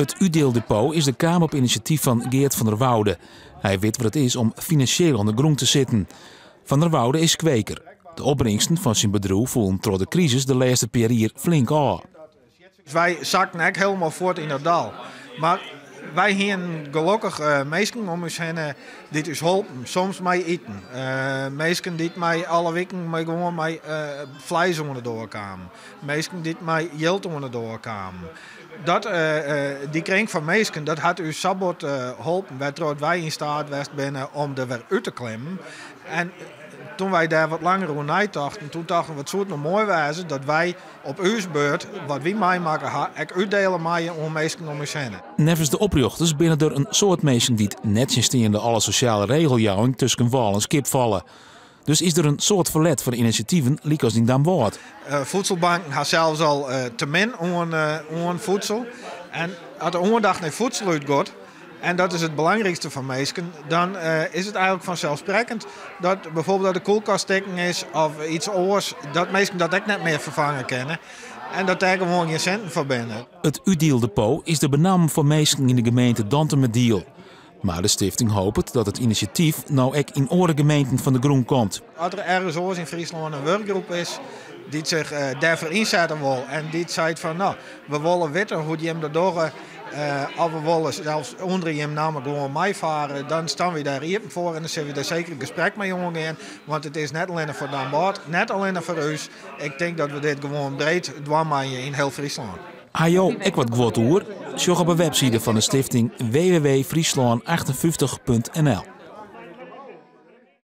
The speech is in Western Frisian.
It útdieldepot is der kaam op inisjatyf fan Geart van der Woude. Hy wit wat it is om finansjeel oan de grûn te sitten. Van der Woude is kweker. De opbringsten fan syn bedriuw foelen troch de krisis de lêste pear jier flink ôf. Wy sakken ek hielendal fuort yn dat dal. Mar wy hienen gelokkich minsken om ús hinne dy't ús holpen, soms mei iten. Minsken dy't mei alle wiken mei gewoan mei fleis oan de doar kamen. Minsken dy't mei jild oan de doar kamen. Dat, dy kring fan minsken, dat hat ús sa bot holpen, wêrtroch't wy yn steat west binne om der wer út te klimmen. En toen wy dêr wat langer oer neitochten, toen tochten we, wat soe it no moai wêze dat wy op ús beurt, wat wy meimakke ha, ek útdiele meie oan minsken om ús hinne. Neffens de oprjochters binne der in soad minsken dy't nettsjinsteande alle sosjale regeljouwing tusken wâl en skip falle. Dus is der in soad ferlet fan inisjativen lykas yn Damwâld. Voedselbanken ha sels al te min oan voedsel. En as de oandacht nei voedsel útgiet, en dat is it belangrykste foar minsken, dan is it eigenlik fanselssprekkend dat bijvoorbeeld as de kuolkast stikken is of iets oars, dat minsken dat ek net mear ferfange kinne en dat dêr gewoan gjin sinten foar binne. It útdieldepot is der benammen foar minsken yn de gemeente Dantumadiel. Mar de stifting hopet dat it inisjatyf no ek yn oare gemeenten fan de grûn komt. As der ergens oars yn Fryslân in wurkgroep is dy't sich dêrfoar ynsette wol en dy't seit fan no, we wolle witte hoe't jim dat dogge of we wolle sels ûnder jim namme gewoan meifarre, dan stean wy dêr iepen foar en dan sille we dêr seker in gesprek mei oangean. Want it is net allinnich foar Damwâld, net allinnich foar ús. Ik tink dat we dit gewoan breed dwaan meie yn hiel Fryslân. Ha jo ek wat guod oer? Sjoch op 'e webside fan de stifting www.fryslân58.nl.